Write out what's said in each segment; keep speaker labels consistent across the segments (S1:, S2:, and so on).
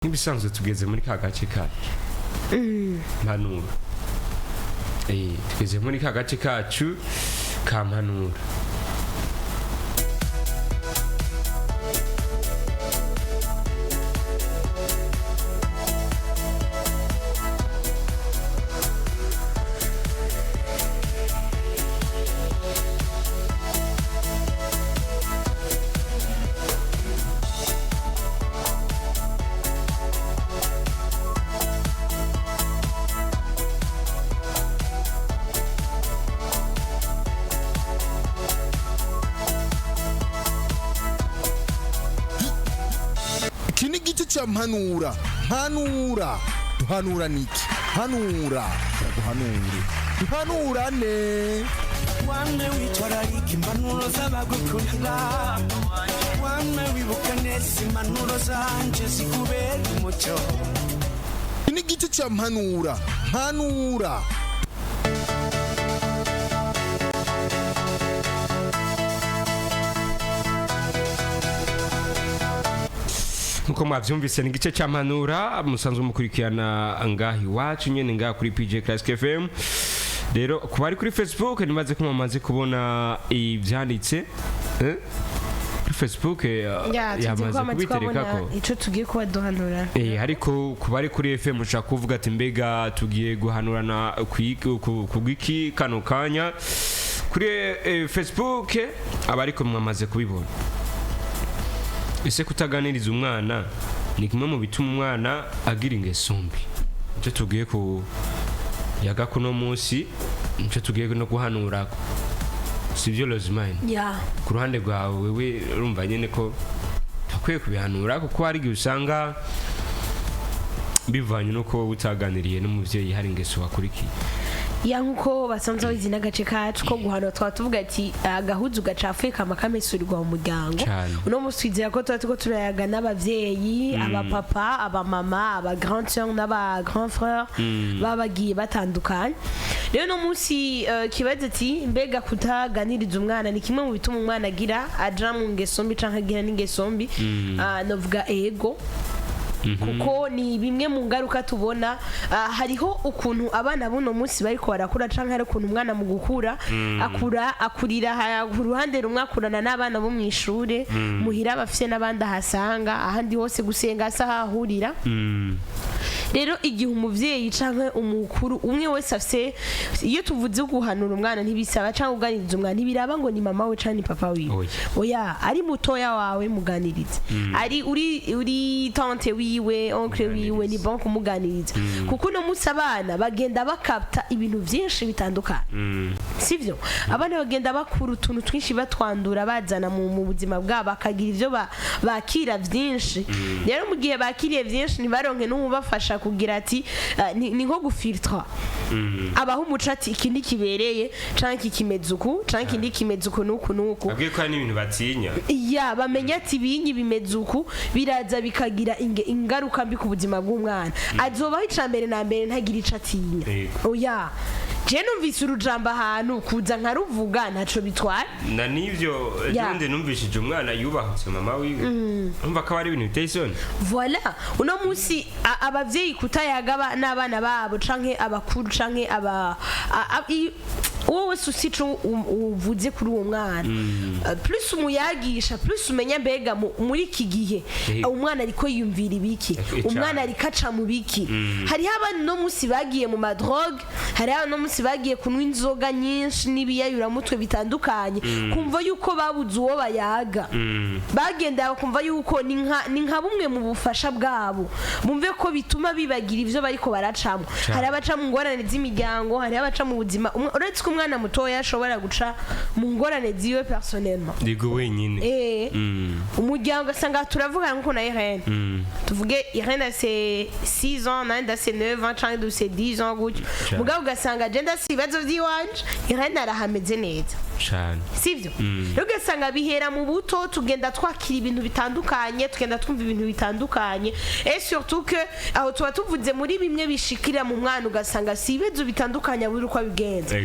S1: Nk'ibisanzwe tugeze muri ka gace kacu mpanuro. Tugeze muri ka gace kacu ka mpanuro.
S2: Iki ni igice cya mpanura. Mpanura, duhanura niki? Hanura, duhanure, duhanurane.
S3: Wamwe witwararika impanuro z'abagukunda, wamwe wibuka neza impanuro zanje zikubera umucyo.
S2: Iki ni igice cya mpanura. Mpanura.
S1: Nkuko mwavyumvise, ni igice ca mpanura musanzwe mukurikirana ngaha iwacu nyene, ngaha kuri PJ Classic FM. Rero ku bari kuri Facebook, nimaze ko mwamaze kubona ivyanditse, eh? Kuri Facebook
S4: Ya, tuzi ko
S1: yamaze
S4: amaze
S1: kubiterekako.
S4: kubona ico tugiye kuba duhanura.
S1: Ariko ku bari kuri FM ushaka kuvuga ati: "Mbega tugiye guhanurana ku gwiki kano kanya?" Kuri Facebook abariko mwamaze kubibona. Ese kutaganiriza umwana ni kimwe mu bituma umwana agira ingeso mbi? Nicyo tugiye ku yaga kuno munsi, nicyo tugiye no guhanurako, sibyo, Rosemine?
S4: Ya.
S1: Ku ruhande rwawe wewe, urumva nyine ko akwiye kubihanura, kuko hari igihe usanga bivanye nuko wowe utaganiriye n'umubyeyi, hari ingeso wakurikiye.
S4: Ya, nkuko basanzwe babizi, n'agace kacu ko guhanura twaba tuvuga ati agahuzu gacafuye kama kamesurirwa mu muryango.
S1: Cane.
S4: Uno munsi twizera ko tuba turiko turayaga n'abavyeyi, abapapa, abamama, aba grand sœur n'aba grand frère baba bagiye batandukanye. Rero uno munsi kibazo ati: mbega kutaganiriza umwana ni kimwe mu bituma umwana agira aja mu ngeso mbi canke agira n'ingeso mbi? Ah, novuga ego, kuko ni bimwe mu ngaruka tubona. Hariho ukuntu abana buno munsi bariko barakura, canke hari ukuntu umwana mu gukura akura akurira ku ruhande rumwe akurana n'abana bo mw'ishure, muhira bafise n'abandi ahasanga, ahandi hose gusenga asa hahurira. Rero igihe umuvyeyi canke umukuru umwe wese afise, iyo tuvuze guhanura umwana ntibisaba, canke kuganiriza umwana ntibiraba ngo ni mama we canke ni papa wiwe.
S1: Oya.
S4: Oya, ari mutoya wawe muganirize, ari uri tante wiwe, oncle wiwe, ni bon kumuganiriza, kuko uno munsi abana bagenda bakapta ibintu vyinshi bitandukanye, sivyo? Abana bagenda bakura utuntu twinshi batwandura, bazana mu buzima bwabo, bakagira ivyo bakira vyinshi. Rero mu gihe bakiriye vyinshi, ntibaronke n'uwubafasha kugira ati ni nko gufiltra, abaho umuco ati iki ntikibereye, canke iki kimeze uku, canke iki ntikimeze uku n'uku n'uku.
S1: Abwiye ko hari n'ibintu batinya.
S4: Ya, bamenya ati ibinyi bimeze uku, biraza bikagira ingaruka mbi ku buzima bw'umwana. Azobaho ica mbere na mbere ntagira ico atinya.
S1: Yego.
S4: Oya, je numvise urujambo ahantu, kuza nkaruvuga ntaco bitwara.
S1: Na n'ivyo ejobundi numvishije umwana yubahutse mama wiwe, urumva ko aba ari ibintu biteye isoni.
S4: Voilà, uno munsi abavyeyi kutayaga n'abana babo, canke abakuru, canke aba uwo wese usi ico uvuze kuri uwo mwana. Plus umuyagisha, plus umenya mbega muri iki gihe umwana ariko yiyumvira ibiki, umwana ariko aca mu biki. Hariho abana uno munsi bagiye mu ma drogue, hariho abana uno munsi bagiye kunywa inzoga nyinshi n'ibiyayuramutwe bitandukanye, kumva yuko babuze uwo bayaga, bagenda bakumva yuko ni nka bumwe mu bufasha bwabo, bumve ko bituma bibagira ivyo bariko baracamo. Hari abaca mu ngorane z'imiryango, hari abaca mu buzima. Uretse ko umwana mutoya ashobora guca mu ngorane ziwe personnellement.
S1: Yego, wenyine.
S4: Umuryango asanga turavuga nkuko na Irene, tuvuge Irene afise 6 ans, nanje ndafise 9 ans canke dufise 10 ans gutyo. Mugabo ugasanga je ndafise ibibazo vy'iwanje, Irene arahameze neza.
S1: Cane.
S4: Sivyo? Rero ugasanga bihera mu buto, tugenda twakira ibintu bitandukanye, tugenda twumva ibintu bitandukanye, et surtout que aho tuba tuvuze muri bimwe bishikira mu mwana, ugasanga si ibibazo bitandukanye abura uko abigenza.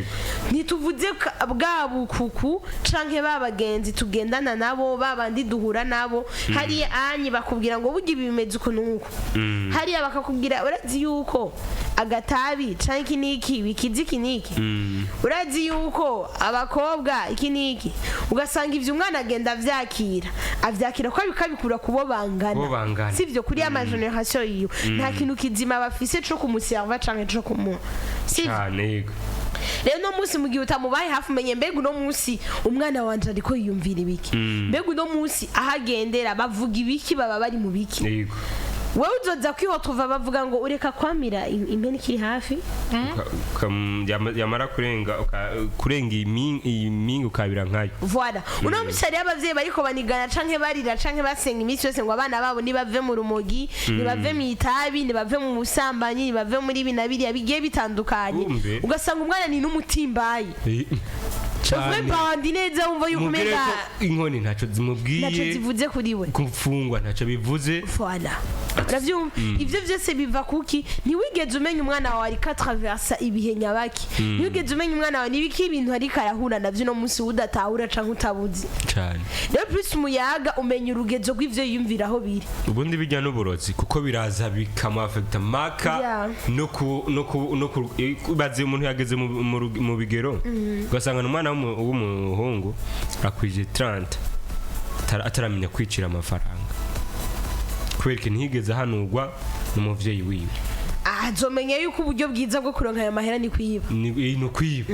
S4: Ntituvuze bwa bukuku canke ba bagenzi tugendana nabo, ba bandi duhura nabo hariya anyi bakubwira ngo burya ibi bimeze uku n'uku, hariya bakakubwira urazi yuko agatabi canke iki n'iki bikiza iki n'iki, urazi yuko abakobwa iki n'iki, ugasanga ivyo umwana agenda avyakira, avyakira ko abikabikura kubo bangana.
S1: Kubo bangana.
S4: Sivyo? Kuri ya ma génération yiwe nta kintu kizima bafise co kumuserva canke co kumuha, sivyo?
S1: Cane, yego.
S4: Rero uno munsi mu gihe utamubaye hafi, umenye mbega uno munsi umwana wanje ariko yiyumvira ibiki, mbega uno munsi aho agendera bavuga ibiki, baba bari mu biki. Wowe uzoza kwihotuva bavuga ngo ureka kwamira impene ikiri hafi.
S1: Yamara kurenga kurenga iyi mingi ukabira nkayo.
S4: Voilà, uno munsi hariyo abavyeyi bariko banigana canke barira canke basenga iminsi yose ngo abana babo nibave mu rumogi, nibave mu itabi, nibave mu busambanyi, nibave muri ibi na biriya bigiye bitandukanye.
S1: Kumbe.
S4: Ugasanga umwana ni n'umutimbayi uvuye bandi neza, wumva yuko
S1: Mubwire
S4: umenga
S1: ko inkoni ntacyo
S4: ntacyo
S1: zimubwiye,
S4: zivuze kuri we.
S1: gufungwa ntacyo bivuze.
S4: Voilà, uravyumva? Ivyo vyose biva kuki ntiwigeze umenya umwana wawe ariko atraversa ibihe nyabaki, ntiwigeze umenya umwana wawe nibiki ibintu ariko arahura navyo uno munsi udatahura canke utabuzi. Rero plus umuyaga umenya urugezo rw'ivyo yiyumvira aho biri.
S1: Ubundi bijya n'uburozi kuko biraza bikamuafekita maka no ku no ku no ku baze umuntu yageze mu bigero, ugasanga ni umwana w'umuhungu akwije 30 ataramenya kwicira amafaranga kubera ikintu ntiyigeze ahanurwa n'umuvyeyi wiwe.
S4: Azomenya yuko uburyo bwiza bwo kuronka ayo mahera ni kwiba.
S1: Ni ukwiba,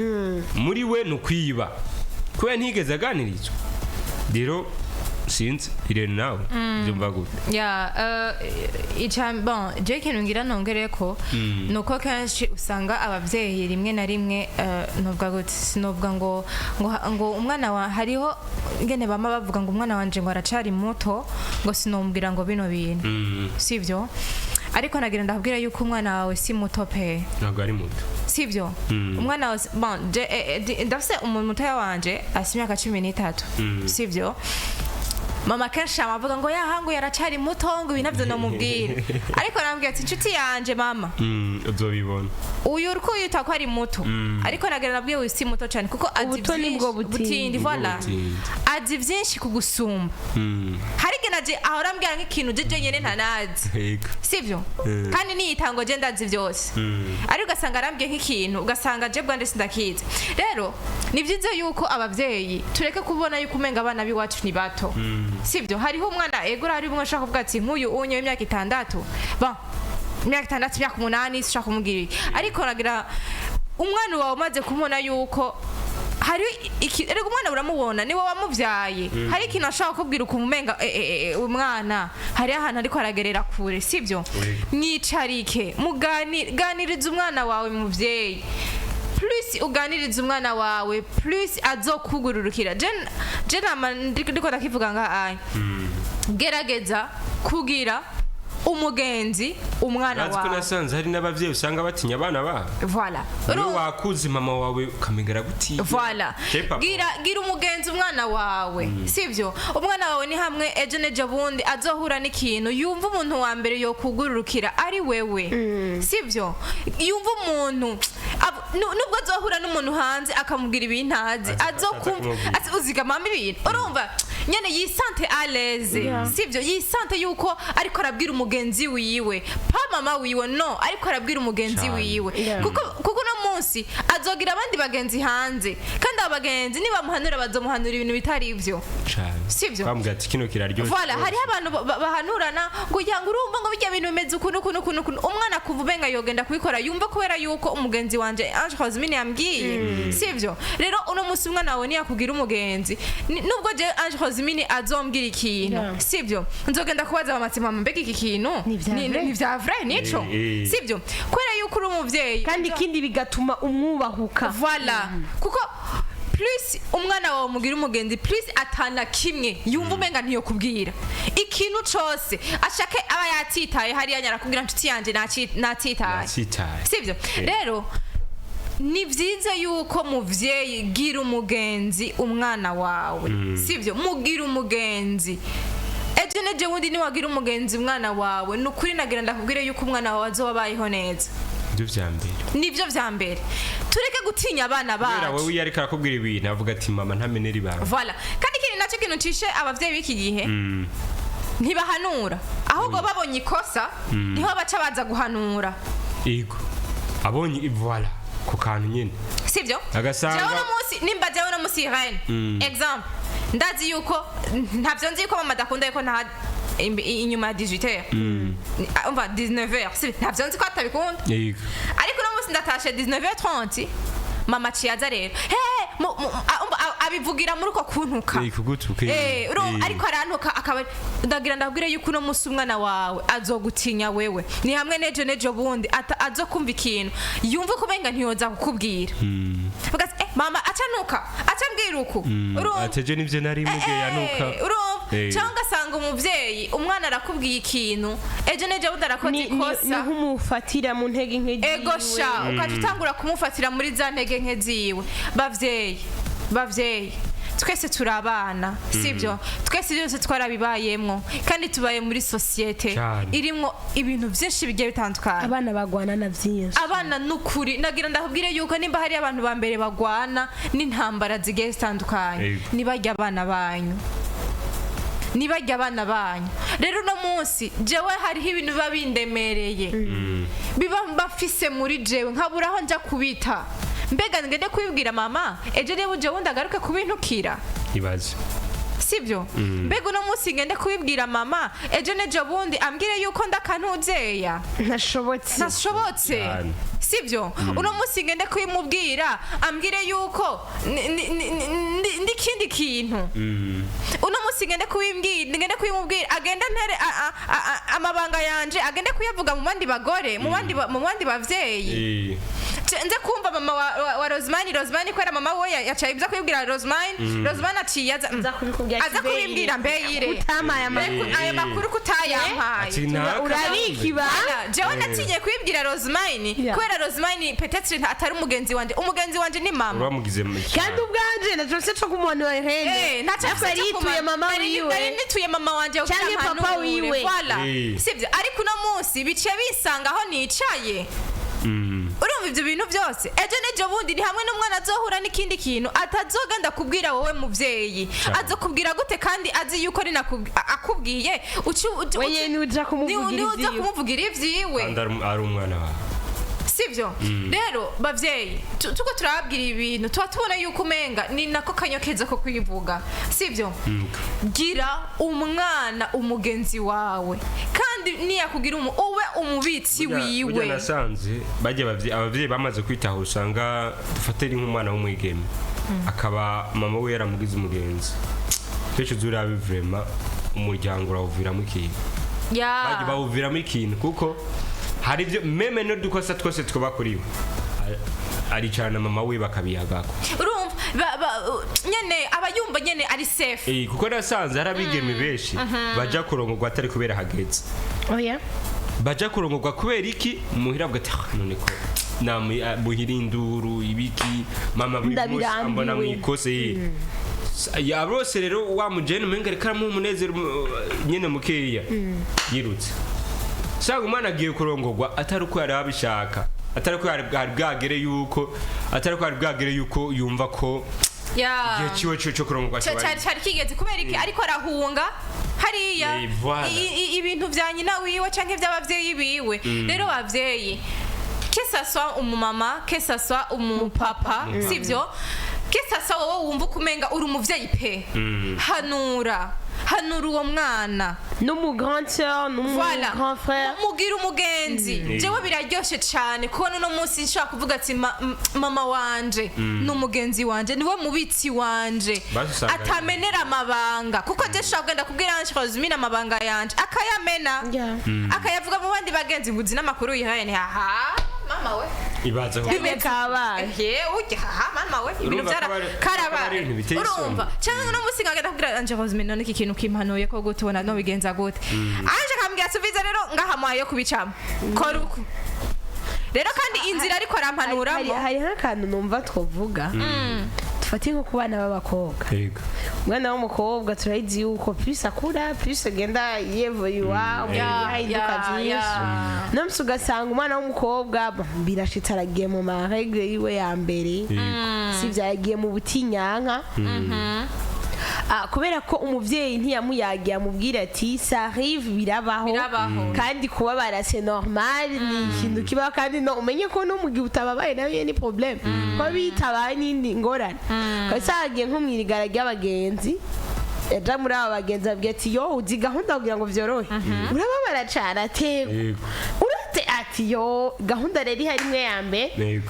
S1: muri we ni ukwiba kubera ntiyigeze aganirizwa. Rero sinzi, Irene, nawe byumva gute?
S5: Ya, ica bon, je ikintu ngira nongereko nuko kenshi usanga abavyeyi rimwe na rimwe, novuga gute, sinovuga ngo umwana wa hariho ingene bama bavuga ngo umwana wanje ngo aracari muto, ngo sinombwira ngo bino bintu, sivyo? Ariko nagira ndabwira yuko umwana wawe si muto pe.
S1: Ntabwo ari muto.
S5: Sivyo? Umwana wawe bon, je ndafise umuntu mutoya wanje afise imyaka 13, sivyo? Mama kenshi amavuga ngo yaha ngo yaracari muto, ngo ibi navyo nomubwira, ariko nambwira ati inshuti yanje mama,
S1: Uzobibona.
S5: Uyu uriko yita ko ari muto, ariko nagira nabwiye uyu si muto cyane kuko azi
S4: Ubuto ni
S5: vyinshi-
S4: bwo butindi.
S5: butindi, voilà.
S1: Butindi.
S5: Azi vyinshi kugusumba. Hari igihe naje ahora ambwira nk'ikintu jeje nyene ntanazi, sivyo? Kandi niyitango je ndazi vyose, ariko ugasanga arambwiye nk'ikintu, ugasanga je bwanje sindakizi. Rero ni vyiza yuko abavyeyi tureke kubona yuko umenga abana b'iwacu ni bato, sivyo? Hariho umwana, ego, hari umwe ashaka kuvuga ati nk'uyu unye w'imyaka 6, bon, imyaka 6, imyaka 8, sinshaka kumubwira ibi, ariko nagira umwana wawe umaze kumubona yuko hari iki, erega umwana uramubona, niwe wamuvyaye, hari ikintu ashobora kukubwira ukumva umenga umwana hari ahantu ariko aragerera kure, sivyo? Mwicarike ganiriza umwana wawe muvyeyi. Plus uganiriza umwana wawe, plus azokugururukira. Je nama ndiko ndakivuga nga aya, gerageza kugira umugenzi umwana
S1: Urazi ko
S5: wawe.
S1: nasanze hari n'abavyeyi usanga batinya abana babo.
S5: Voilà.
S1: Iyo wakuze mama wawe ukamenya gutinya.
S5: Voilà.
S1: Je papa.
S5: Gira umugenzi umwana wawe, sivyo? Umwana wawe ni hamwe ejo n'ejo bundi azohura n'ikintu, yumva umuntu wa mbere yokugururukira ari wewe, sivyo? Yumva umuntu nubwo azohura n'umuntu hanze akamubwira ibintu ntazi, azokumva
S1: kumubwira.
S5: ati uziga mama ibintu, urumva nyene yisante à l'aise, sivyo? Yisante yuko ariko arabwira umugenzi wiwe, pa mama wiwe, no, ariko arabwira umugenzi
S1: Cane.
S5: wiwe. Kuko uno munsi azogira abandi bagenzi hanze, kandi abo bagenzi nibamuhanura bazomuhanura ibintu bitari ivyo.
S1: Cane.
S5: Sivyo?
S1: Bambwira ati kino kiraryoshe.
S5: Voilà, hariho abantu bahanurana ngo ugira ngo urumva ngo bijya bintu bimeze ukuntu ukuntu ukuntu ukuntu, umwana kuva ubenga yogenda kubikora, yumva kubera yuko umugenzi wanje Ange Rosmine yambwiye, sivyo? Rero uno munsi umwana wawe niyakugira umugenzi, nubwo je Ange Rosmine azombwira ikintu, sivyo, nzogenda kubaza mama ati mama, mbega iki kintu
S4: Ni vya vrai?
S5: ni vya vrai nico? Sivyo? Kubera yuko uri umuvyeyi.
S4: Kandi ikindi bigatuma umwubahuka.
S5: Voilà, kuko plus umwana wawe umugira umugenzi, plus atana kimwe yumva umenga ntiyokubwira ikintu cose ashake aba yatitaye hariya, nyarakubwira nshuti yanje natsitaye.
S1: Natsitaye.
S5: Sivyo? Rero Ni byiza yuko muvyeyi gira umugenzi umwana wawe, sivyo? Mugira umugenzi. Ejo nejo bundi niwagira umugenzi umwana wawe, ni ukuri nagira ndakubwire yuko umwana wawe azoba abayeho neza.
S1: Ibyo vya mbere.
S5: Nivyo vya mbere, tureke gutinya abana
S1: Kubera
S5: bacu.
S1: wewe iyo ariko arakubwira ibintu avuga ati: "Mama ntamenera ibanga."
S5: Voilà. Kandi ikindi nacyo kintu cishe abavyeyi b'iki gihe, ntibahanura, ahubwo babonye ikosa niho baca baza guhanura.
S1: Yego, abonye, voilà, ku kantu nyine.
S5: Sivyo?
S1: Agasanga-
S5: Jewe uno munsi, nimba jewe uno munsi Irene, exemple, ndazi yuko ntavyo nzi yuko mama adakunda yuko nta inyuma ya 18h, umva, 19h, sivyo? Ntavyo nzi ko atabikunda. Ariko uno munsi ndatashe 19h30, mama aciye aza rero he umva, abivugira muri uko kuntuka.
S1: Kugutuka.
S5: Urumva, ariko arantuka, akaba ndagira ndabwire yuko uno munsi umwana wawe azogutinya wewe. Ni hamwe nejo bundi azokumva ikintu yumva ko umenga ntiyoza kukubwira. Vuga ati: "Eh, mama acanuka, acambwira uku." Urumva?
S1: Ateje nivyo nari mugiye yanuka.
S5: Urumva? Cyangwa ugasanga umuvyeyi, umwana arakubwiye ikintu, ejo nejo bundi arakoze
S4: Ni
S5: ikosa.
S4: Nk'umufatira mu ntege nke
S5: Ego
S4: ziwe.
S5: sha, ukaca utangura kumufatira muri za ntege nke ziwe. Bavyeyi, bavyeyi, twese turi abana, sibyo? Twese byose twarabibayemwo, kandi tubaye muri société
S1: Cyane.
S5: irimwo ibintu byinshi bigiye bitandukanye.
S4: Abana bagwana na byinshi.
S5: Abana, nukuri nagira ndakubwire yuko nimba hari abantu ba mbere bagwana n'intambara zigiye zitandukanye, nibajya abana banyu, nibajya abana banyu. Rero uno munsi jewe hariho ibintu biba bindemereye, biba mbafise muri jewe, nkabura aho nja kubita. Mbega ngende kubibwira mama, ejo niba jewe wundi agaruke kubintukira?
S1: Ibaze.
S5: Sibyo? Mbega uno munsi ngende kubibwira mama, ejo nejo bundi ambwire yuko ndakantuzeya
S4: Ntashobotse.
S5: Ntashobotse.
S1: Cyane.
S5: Sibyo? Uno munsi ngende kubimubwira, ambwire yuko ndikindi kintu. Uno munsi ngende kubimbwira, ngende kubimubwira, agende ntere amabanga yanje, agende kuyavuga mu bandi bagore, mu bandi bavyeyi. Nze kumva mama wa Rosemary, Rosemary kwera mama we yacaye ibyo kubibwira Rosemary, Rosemary aciye aza
S4: Aza kubikubwira.
S5: Aza kubimbwira: "Mbeyire
S4: Utamaye amakuru.
S5: Ayo makuru kutayampaye."
S1: Ati naka.
S4: Urabika ibanga.
S5: Voilà, jewe natinye kubibwira Rosemary kubera Rosemary peut-être atari umugenzi wanje. Umugenzi wanje ni mama.
S1: Uramugize mu
S4: Kandi ubwanje naco se co k'umuntu wa Irene.
S5: Eh, ntacyo
S4: Ariko yari yituye mama wiwe.
S5: Nari nituye mama wanje kugira
S4: Canke papa
S5: ampanure.
S4: wiwe.
S5: Voilà. Sibyo? Ariko uno munsi biciye bisanga aho nicaye. Urumva ibyo bintu byose, ejo n'ejo bundi ni hamwe n'umwana azohura n'ikindi kintu atazogenda kubwira wowe muvyeyi. Azokubwira gute kandi azi yuko ari akubwiye
S4: Wenye nuja kumuvugira
S5: ni uza
S4: ivyiwe.
S5: kumuvugira ivyiwe.
S1: Kandi ari umwana wawe.
S5: Sibyo? Rero bavyeyi, tuko turababwira ibintu tuba tubona yuko umenga ni nako kanyo keza ko kwivuga, sibyo? Gira umwana umugenzi wawe, kandi niyakugira ube umubitsi
S1: Burya
S5: wiwe.
S1: Nasanze bajya abavyeyi bamaze kwitaho, usanga dufate ari nk'umwana w'umwigeme, akaba mama we yaramugize umugenzi, kenshi uzurabe vraiment umuryango urawuviramo ikintu. Bajya bawuviramo ikintu, kuko hari ibyo même n'udukosa twose twaba kuri we, aricarana mama we bakabiyagako.
S5: Urumva, nyene aba yumva nyene ari safe.
S1: Kuko nasanze hari abigeme benshi baja kurongorwa atari kubera hageze.
S4: Oya.
S1: Baja kurongorwa kubera iki? Muhira avuga ati: "Ah, none ko muhira induru ibiki, mama buri munsi
S4: Ndabirambiwe.
S1: ambona mwikose ya bose." Rero wa mujene umenga ariko aramuha umunezero nyene mukeya yirutse, sanga umwana agiye kurongorwa atari uko yari abishaka, atari uko yari bwagere yuko, atari uko yari bwagere yuko yumva ko igihe ciwe ciwe cyo kurongorwa kibaye.
S5: Cari kigeze. Kubera iki? Ariko arahunga hariya
S1: Voilà.
S5: ibintu vya nyina wiwe canke vy'abavyeyi biwe. Rero bavyeyi, que ça soit umumama, que ça soit umupapa, sivyo? Que ça soit wowe wumva ukumenga uri umuvyeyi pe, hanura, hanura uwo mwana.
S4: N'umu grand sœur, n'umu
S5: Voilà.
S4: grand frère.
S5: Mugira umugenzi. Jewe biraryoshe cyane kubona uno munsi nshobora kuvuga ati: "Mama wanje ni umugenzi wanje, niwe mubitsi wanje."
S1: Basi usanga
S5: Atamenera amabanga, kuko je nshobora kugenda kubwira Ange Rosmine amabanga yanje, akayamena, akayavuga mu bandi bagenzi ngo: "Uzi n'amakuru yihaye?" Ni haha mama we.
S1: Ibaze ko
S4: Bimwe kabaye.
S5: Ehe, urya haha mama we, ibintu
S1: Urumva
S5: byara
S1: ko ko ari
S5: karabaye.
S1: ibintu biteye isoni.
S5: Urumva, cyangwa uno munsi nkagenda kubwira Ange Rosmine: "None iki kintu kimpanuye ko gute, ubona no bigenza gute?" Ange akambwira: "Subiza rero ngahamuhaye yo kubicamo, kora uku." Rero kandi inzira ariko arampanuramo,
S4: Hari nk'akantu numva twavuga, dufate nko ku bana b'abakobwa. Umwana w'umukobwa turayizi yuko plus akura, plus agenda yevoluwa, ahinduka byinshi. Namse ugasanga umwana w'umukobwa birashitse aragiye mu ma règles yiwe ya mbere, sivyo? Yagiye mu butinyanka. Kubera ko umuvyeyi ntiyamuyagiye amubwira ati ça arrive, birabaho,
S5: Birabaho.
S4: kandi kubabara c'est normal, ni ikintu kibaho, kandi no umenye ko no mu gihe utababaye nayo ni problème, ko bitabaye n'indi ngorane. Kabisa yagiye nko mwirigara ry'abagenzi, yaja muri aba bagenzi abwira ati: "Yo, uzi gahunda kugira ngo vyorohe, urababara cane?" Atego. Urate ati: "Yo, gahunda rero ihari imwe ya mbere,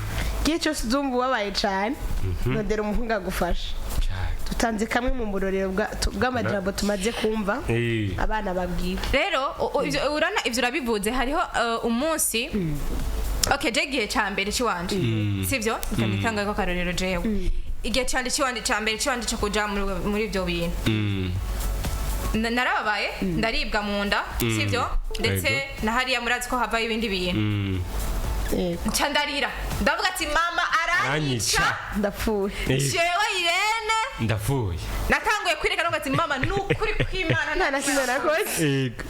S4: igihe cyose uzumva ubabaye cane, nondera umuhungu agufasha."
S1: Cyane.
S4: Dutanze kamwe mu burorero bw'amajambo tumaze kumva abana babwiwe.
S5: Rero urana ivyo urabivuze, hariho umunsi, okay, je igihe ca mbere ciwanje, sivyo? Nditanga ko karorero, jewe igihe canje ciwanje ca mbere ciwanje co kuja muri ivyo bintu, narababaye, ndaribwa mu nda, sivyo? Ndetse na hariya murazi ko havayo ibindi bintu. Nca ndarira, ndavuga ati: "Mama aranyica."
S1: Aranyica.
S4: Ndapfuye.
S5: Jewe Irene
S1: Ndapfuye.
S5: natanguye kwirekana ngo ati: "Mama, ni ukuri kw'Imana,
S4: nta na kimwe nakoze."
S1: Yego.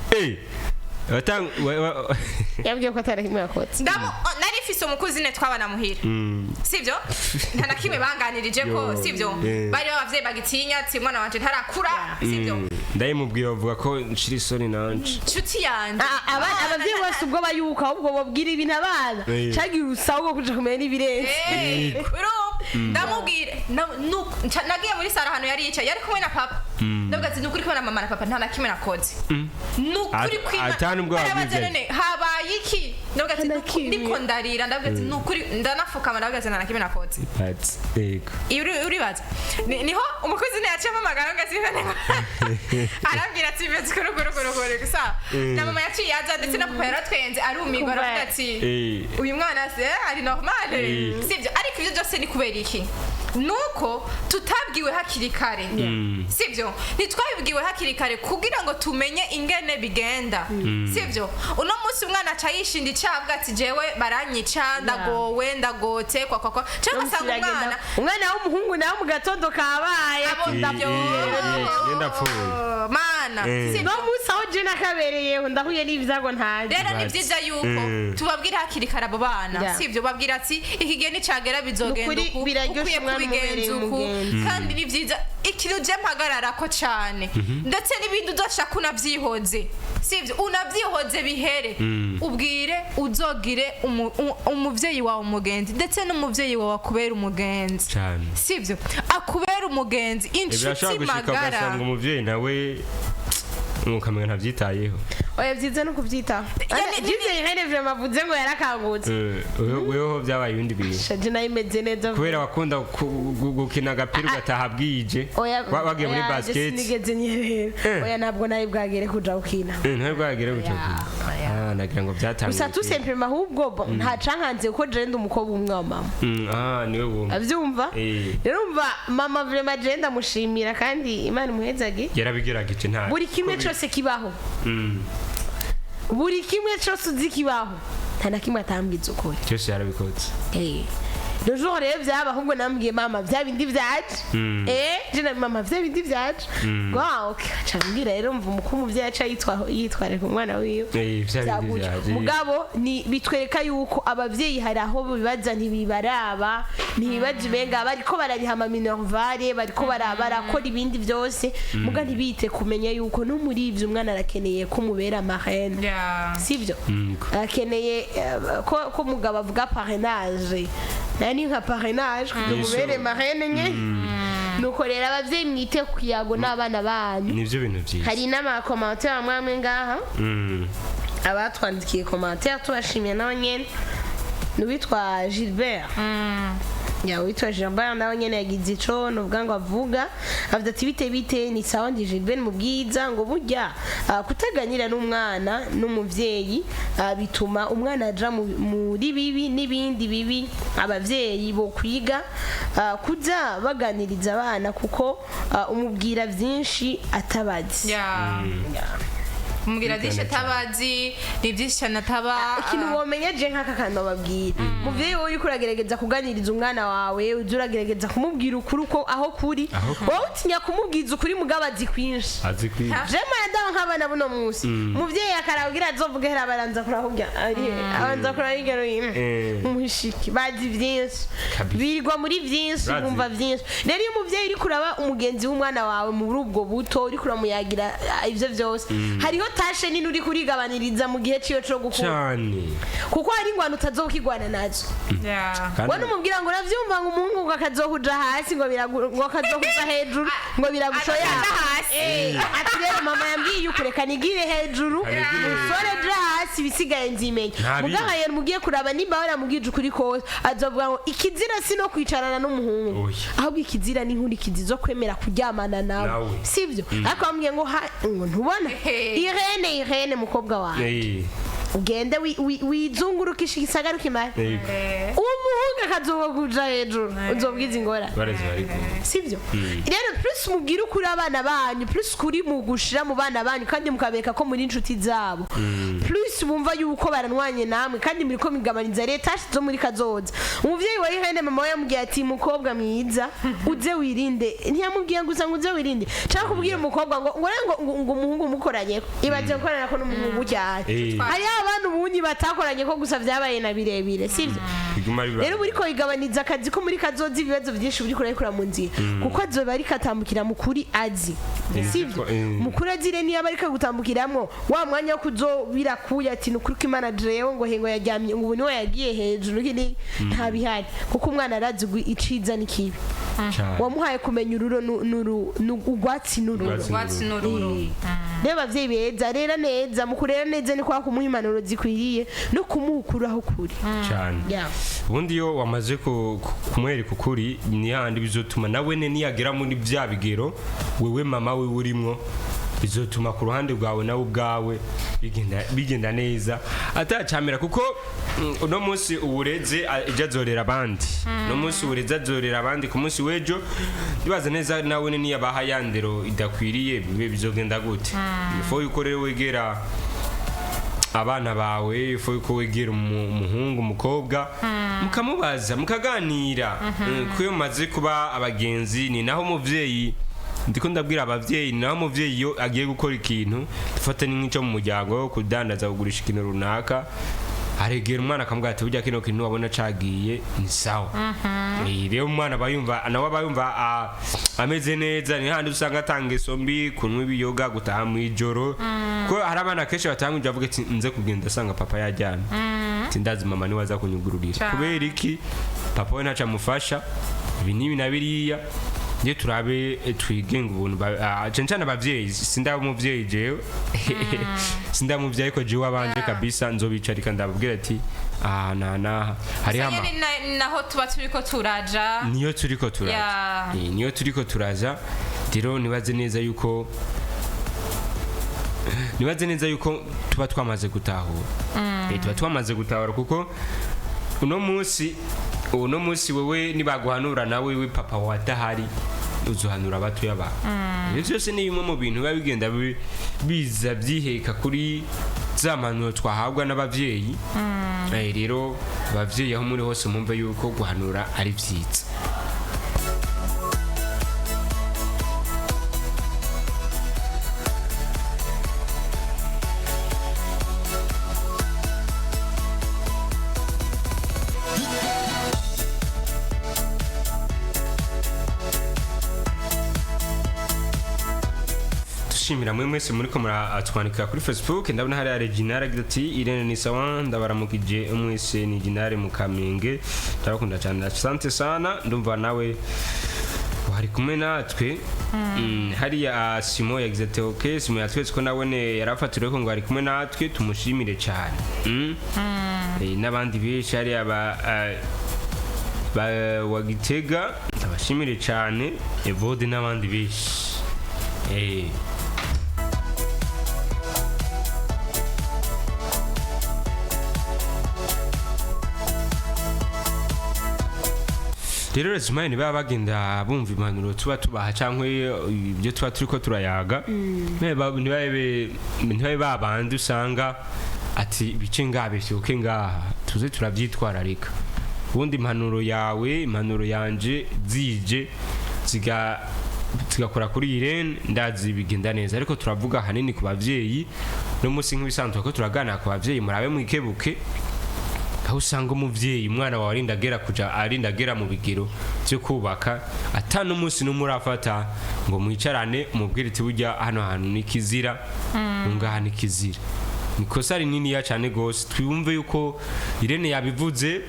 S4: Yabwiye ko atari kimwe yakoze.
S5: Nari mfise umu cousine twabana muhira, sivyo? Nta na kimwe banganirije ko,
S1: Yo,
S5: sivyo? Bari abavyeyi bagitinya ati: "Umwana wanje ntarakura," sivyo?
S1: Ndayimubwiye bavuga ko nshira isoni nanje.
S5: Nshuti yanje.
S4: Abavyeyi bose ubwo bayuka ahubwo babwira ibintu abana cagira urusaku rwo kuja kumenya n'ibirenze.
S5: Urumva, ndamubwira nagiye muri sara ahantu yari yicaye, yari kumwe na papa, ndavuga ati: "Nukuri kumwe na mama na papa, nta na kimwe nakoze, nukuri kw'Imana."
S1: Ata nubwo
S5: Barabaza,
S1: wabwivye.
S5: "None habaye iki?" Ndavuga ati:
S4: Nta na
S5: "Nukuri,"
S4: kimwe.
S5: ndiko ndarira, ndavuga ati: "Nukuri," ndanafukama, ndavuga ati: "Nta na kimwe nakoze."
S1: But, yego.
S5: Uribaza niho umukozi ne yaciye ampamagara ngo azibane, arambwira ati: "Bimeze kuru kuru kuru kuru." Gusa na mama yaciye aza, ndetse na papa yaratwenze, arumirwa, aravuga ati: "Uyu mwana se ari normale?" Sibyo? Ariko ibyo byose ni kubera iki? Nuko tutabwiwe hakiri kare, sibyo? Ntitwabibwiwe hakiri kare kugira ngo tumenye ingene bigenda, sibyo? Uno munsi umwana aca yishinda icabwa ati: "Jewe baranyica, ndagowe, ndagote," kwa kwa kwa, cyangwa asanga umwana
S4: Umwana w'umuhungu nawe mu gatondo kabaye.
S5: Abo ndabyo.
S1: Ngenda pfuye.
S5: Mana. Sibyo?
S4: No munsi aho je nakabereyeho ndahuye n'ibyago ntazi.
S5: Rero ni byiza yuko tubabwira hakiri kare abo bana, sibyo? Babwira ati: "Iki gihe nicagera bizogenda
S4: Nukuri
S5: uku,
S4: biraryoshe
S5: ukwiye
S4: umwana
S5: kubigenza
S4: umubereye
S5: uku."
S4: umugenzi.
S5: Kandi ni byiza, ikintu je mpagararako cane, ndetse n'ibindi uzoshaka unavyihoze, sibyo? Unavyihoze bihere, ubwire uzogire umuvyeyi wawe umugenzi, ndetse n'umuvyeyi wawe akubera umugenzi,
S1: Cyane.
S5: sibyo? Akubera umugenzi, inshuti
S1: Birashobora gushika
S5: magara.
S1: ugasanga umuvyeyi nawe ukamenya ntabyitayeho.
S4: Oya, byiza no kubyitaho. Byiza Irene vraiment avuze ngo yarakangutse.
S1: Weho byabaye ibindi bintu.
S4: Shaje nayo imeze neza.
S1: Kubera wakunda gukina agapira ugataha bwije.
S4: Oya.
S1: Wagiye muri
S4: Oya, je
S1: basket.
S4: sinigeze nyerera. Oya, ntabwo nayo bwagere kuja gukina.
S1: Ntari bwagere gutyo.
S4: Oya.
S1: Ah, nagira ngo byatanguye.
S4: Gusa tout simplement ahubwo nta cankanze kuko je ndi umukobwa umwe wa mama.
S1: Ah, niwe wumva.
S4: Abyumva. Rero umva, mama vraiment je ndamushimira kandi Imana imuhezage.
S1: Yarabigerageje nta
S4: Buri kimwe cyose kibaho, buri kimwe cyose uzi kibaho, nta na kimwe atambwiza ukuri.
S1: Cyose yarabikoze.
S4: Le jour rero byaba, ahubwo nambwiye mama bya bindi byaje, je na mama bya bindi byaje, wow, okay, cambwira rero mva umukuru umuvyeyi aca yitwararika umwana wiwe.
S1: Vya bindi
S4: Byagutse.
S1: vyaje.
S4: Mugabo ni bitwereka yuko abavyeyi hari aho bibaza ntibibaraba, ntibibaza umenga bariko barariha ama minerval, bariko barakora ibindi byose, muga ntibite kumenya yuko no muri ivyo umwana arakeneye ko mubera marraine, sivyo? Akeneye ko umugabo avuga parrainage, nayo ni nka parrainage kugira
S1: Yes,
S4: umubere
S1: sure.
S4: marraine nye. Nuko rero abavyeyi mwite ku kiyago n'abana banyu.
S1: Nivyo bintu byiza.
S4: Hari n'ama commentaire amwe amwe ngaha, abatwandikiye commentaire tubashimiye nabo nyene, ni uwitwa Gilbert. Ya, uwitwa Gilbert nawe nyene yagize ico nuvuga ngo avuga ati: "Bite bite, ni sawa, ndi Gilbert mu Bwiza." Ngo burya kutaganira n'umwana n'umuvyeyi bituma umwana aja muri bibi n'ibindi bibi. Abavyeyi bo kwiga kuza baganiriza abana kuko umubwira vyinshi atabazi.
S5: Umubwira byinshi atabazi, ni byinshi cyane ataba.
S4: Ikintu womenya je nk'aka kantu bababwira, muvyeyi, wowe uriko uragerageza kuganiriza umwana wawe, uza uragerageza kumubwira ukuri uko aho kuri.
S1: Aho kuri.
S4: Wowe utinya kumubwiza ukuri, mugabo azi kwinshi.
S1: Azi kwiga.
S4: Jema yadaho nk'abana buno munsi, muvyeyi akarabwira azovuga hera, baranza kurahubya ari abanza kurahigero. Umushiki bazi byinshi.
S1: Kabisa.
S4: Birirwa muri byinshi.
S1: Bazi.
S4: Bumva byinshi. Rero iyo umuvyeyi uri kuraba umugenzi w'umwana wawe muri ubwo buto, uri kuramuyagira ivyo vyose, hariho tashe nini uri kurigabaniriza mu gihe ciwe co gukura.
S1: Cyane.
S4: Kuko hari ingwano utazokigwana nazo.
S1: Kandi
S4: Wowe numubwira ngo uravyumva, ngo umuhungu ngo akazohuja hasi, ngo ngo akazohuja hejuru, ngo biragushoya.
S5: Akazoja hasi.
S4: Ati rero mama yambwiye yuko reka nigire hejuru.
S1: Kanigire hejuru.
S4: Musore ja hasi, ibisigaye nzimenya.
S1: Nta bindi.
S4: Mugabo rero mugiye kuraba nimba waramubwije ukuri kose, azovuga ngo ikizira si no kwicarana n'umuhungu,
S1: Oya.
S4: ahubwo ikizira ni inkurikizi zo kwemera kuryamana nawe.
S1: Nawe.
S4: Sivyo? Ariko bamubwiye ngo ngo ntubona.
S5: Ehe.
S4: Irene, Irene, mukobwa wawe, ugende wizungurukishe igisagara ukimara, umuhungu akazokuja hejuru, uzobwiza ingorane.
S1: Barezi bari kumwe.
S4: Sibyo? Rero plus mubwira ukuri abana banyu, plus kuri mugushira mu bana banyu, kandi mukabereka ko muri inshuti zabo, plus bumva yuko baranwanye namwe, kandi muri ko migabaniza leta zo muri kazoza. Umuvyeyi wa Irene, mama we yamubwiye ati: "Mukobwa mwiza, uze wirinde." Ntiyamubwiye gusa ngo uze wirinde, cyangwa kubwira umukobwa ngo umuhungu mukoranye, ibaze gukorana ko n'umuhungu cyane. Hariho abantu ubunyi batakoranye ko gusa vyabaye na birebire, sibyo?
S1: Biguma biba.
S4: Rero buriko igabaniza akazi ko muri kazoza, ibibazo byinshi buriko urabikora mu nzira, kuko azoba ariko atambukira mu kuri azi, sibyo? Mukuru azire niyo aba ariko gutambukiramwo wa mwanya wo kuzobira kuya ati nukuri ko Imana jewe ngo hengo yaryamye, ngo ubu niwe yagiye hejuru, iki nta bihari, kuko umwana arazi iciza n'ikibi.
S1: Cyane.
S4: Wamuhaye kumenya ururo urwatsi n'ururo.
S1: Urwatsi.
S5: Urwatsi n'ururo.
S4: Rero abavyeyi beza, rera neza. Mu kurera neza ni kwa kumuha impanuro zikwiriye no kumuha ukuri aho kuri.
S1: Cyane.
S4: Yeah.
S1: Ubundi iyo wamaze kumwereka ukuri, ni handi bizotuma nawe ne niyagera muri bya bigero wewe mama we urimwo, bizotuma ku ruhande rwawe nawe ubwawe bigenda neza atacamira, kuko uno munsi ubureze ejo azorera abandi, uno munsi ubureze azorera abandi ku munsi w'ejo. Ndibaza neza nawe ne niyabaha ya ndero idakwiriye, bizogenda gute? Ifo yuko rero wegera abana bawe, ifu yuko wegera umuhungu, umukobwa, mukamubaza, mukaganira. Kuko iyo mumaze kuba abagenzi, ni naho umuvyeyi, ndiko ndabwira abavyeyi, ni naho umuvyeyi iyo agiye gukora ikintu, dufate ni nk'ico mu muryango, kudandaza, kugurisha ikintu runaka, aregera umwana akamubwira ati: "Burya kino kintu wabona cagiye ni sawa." Rero umwana aba yumva, nawe aba yumva ameze neza. Ni handi usanga atanga ingeso mbi, kunywa ibiyoga, gutaha mu ijoro, ko hari abana kenshi bataha mw'ijoro avuga ati: "Nze kugenda asanga papa yaryamye," ati: "Ndazi mama niwe aza kunyugururira."
S5: Cane.
S1: Kubera iki? Papa we ntaco amufasha, ibi n'ibi na biriya. Nje turabe twigenge ubuntu cane cane abavyeyi. Sindaba umuvyeyi jewe, sindaba umuvyeyi, ariko jewe abanje kabisa nzobicarika, ndababwira ati: "Aha naha naha hariho ama
S5: Nyene naho tuba turiko turaja.
S1: Niyo turiko turaza. Niyo turiko turaza. Rero nibaze neza yuko tuba twamaze gutahura. Tuba twamaze gutahura, kuko uno munsi wewe nibaguhanura, nawe we papa wadahari uzuhanura abatoya bawe. Ibyo byose ni bimwe mu bintu biba bigenda biza byiheka kuri za mpanuro twahabwa n'abavyeyi. Rero abavyeyi aho muri hose, mwumve yuko guhanura ari vyiza. Dushimira mwe mwese muriko muratwandikira kuri Facebook. Ndabona hariya Reginald agira ati: "Irene ni sawa, ndabaramukije mwese, ni Reginald mu Kamenge, ndabakunda cyane." Asante sana, ndumva nawe wari kumwe natwe. Hariya Simo yagize ati: "Ok." Simo yatweretse ko nawe yarafatiriwe ko ngo ari kumwe natwe, tumushimire cyane. N'abandi benshi hariya ba wa Gitega, ndabashimire cyane, Evode n'abandi benshi. Rero resume baba bagenda bumva impanuro tuba tubaha cyangwa ibyo tuba turiko turayaga, ntibabe babandi usanga ati ibice ngaha bishyuke ngaha, tuze turabyitwararika. Ubundi impanuro yawe, impanuro yanje zije zigakora kuri Irene, ndazi bigenda neza. Ariko turavuga ahanini ku bavyeyi no munsi, nk'ibisanzwe ko turaganira ku bavyeyi. Murabe mwikebuke aho usanga umuvyeyi, umwana wawe arinda agera kuja, arinda agera mu bigero byo kubaka, ata n'umunsi n'umwe urafata ngo mwicarane umubwire iti burya hano hantu ni kizira, ngaha ni kizira. Ni ikosa rininiya cyane gose. Twumve yuko Irene yabivuze,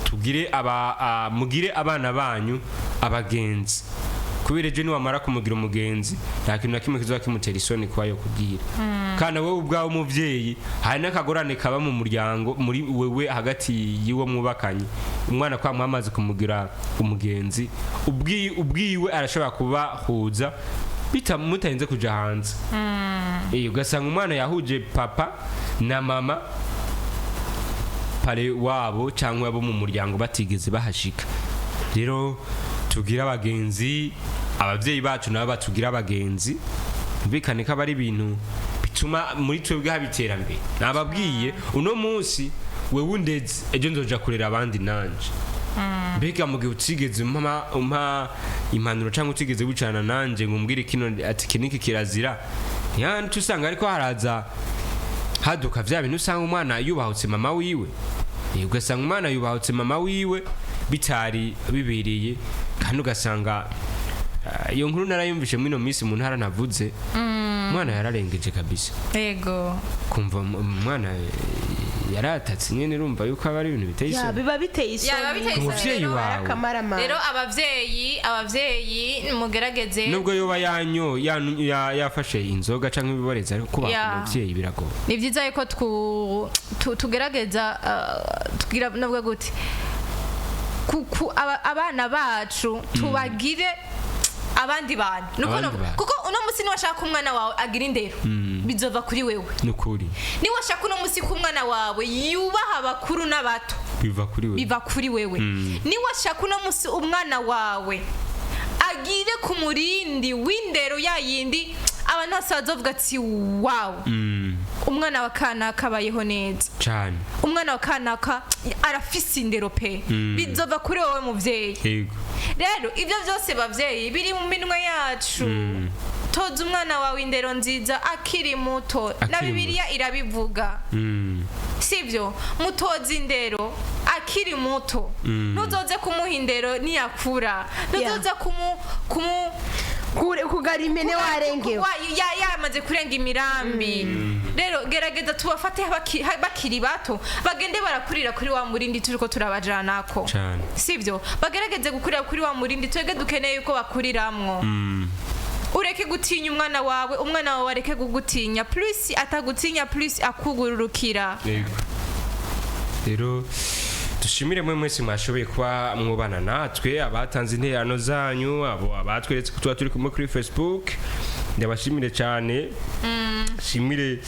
S1: tugire aba mugire abana banyu abagenzi, kubera ejo niwamara kumugira umugenzi nta kintu na kimwe kizoba kimutera isoni kuba yo kubwira. Kandi wowe ubwawe umuvyeyi, hari n'akagorane kaba mu muryango, muri wewe hagati y'uwo mwubakanye. Umwana kwa mwamaze kumugira umugenzi, ubwiwe arashobora kubahuza mutarinze kuja hanze. Ugasanga umwana yahuje papa na mama pare wabo cyangwa abo mu muryango batigeze bahashika. Rero tugire abagenzi, ababyeyi bacu nabo batugira abagenzi. Bikane ko aba ari ibintu bituma muri twebwe haba iterambere. Nababwiye uno munsi wewe undeze, ejo nzoja kurera abandi nanje. Mbega mu gihe utigeze umpa impanuro cyangwa utigeze wicarana nanje ngo umbwire kino, ati iki niki kirazira, ntihandi usanga ariko haraza haduka vya bintu usanga umwana yubahutse mama wiwe. Ugasanga umwana yubahutse mama wiwe bitari bibereye. Kandi ugasanga iyo nkuru narayumvishe muri ino minsi mu ntara navuze, umwana yararengeje kabisa.
S5: Yego.
S1: Kumva umwana yaratatse nyene, urumva yuko aba ari ibintu biteye
S4: Ya,
S1: isoni.
S4: Biba biteye
S5: Ya, biba
S4: isoni.
S5: biteye
S1: Ku
S5: isoni.
S1: muvyeyi
S5: Rero,
S1: wawe.
S4: Akamaramaza.
S5: Rero abavyeyi mugerageze.
S1: Nubwo yoba yanyo yafashe inzoga canke ibiboreza, ariko kuba umuvyeyi biragoye.
S5: Ni byiza yuko tugerageza tugira navuga gute, abana bacu tubagire abandi bantu. Nuko
S1: Abandi bantu.
S5: Kuko uno munsi niwashaka umwana wawe agira indero, bizova kuri wewe.
S1: Nukuri.
S5: Niwashaka uno munsi ko umwana wawe yubaha abakuru n'abato,
S1: biva kuri we.
S5: Biva kuri wewe. Niwashaka uno munsi umwana wawe agire ku murindi w'indero ya yindi abantu bose bazovuga ati wawu, umwana wa kanaka abayeho neza,
S1: Cane.
S5: umwana wa kanaka arafise indero pe, bizova kuri wowe muvyeyi. Rero ibyo byose bavyeyi biri mu minwe yacu. Toza umwana wawe indero nziza akiri muto na
S1: Akiri
S5: Bibiliya irabivuga. Sibyo? Mutoza indero akiri muto. Ntuzoze kumuha indero niyakura, ntuzoze kumu
S4: Kugara impene warengewe.
S5: Yamaze kurenga imirambi. Rero gerageza tubafate bakiri bato, bagende barakurira kuri wa murindi turiko turabajanako.
S1: Cane.
S5: Sibyo? Bagerageze gukurira kuri wa murindi twebwe dukeneye yuko bakuriramwo. Ureke gutinya umwana wawe, umwana wawe areke kugutinya. Plus atagutinya, plus akugururukira.
S1: Yego. Rero dushimire mwe mwese mwashoboye kuba mwubana natwe, abatanze intererano zanyu, abo abatweretse ko tuba turi kumwe kuri Facebook, ndabashimire cyane. Shimire.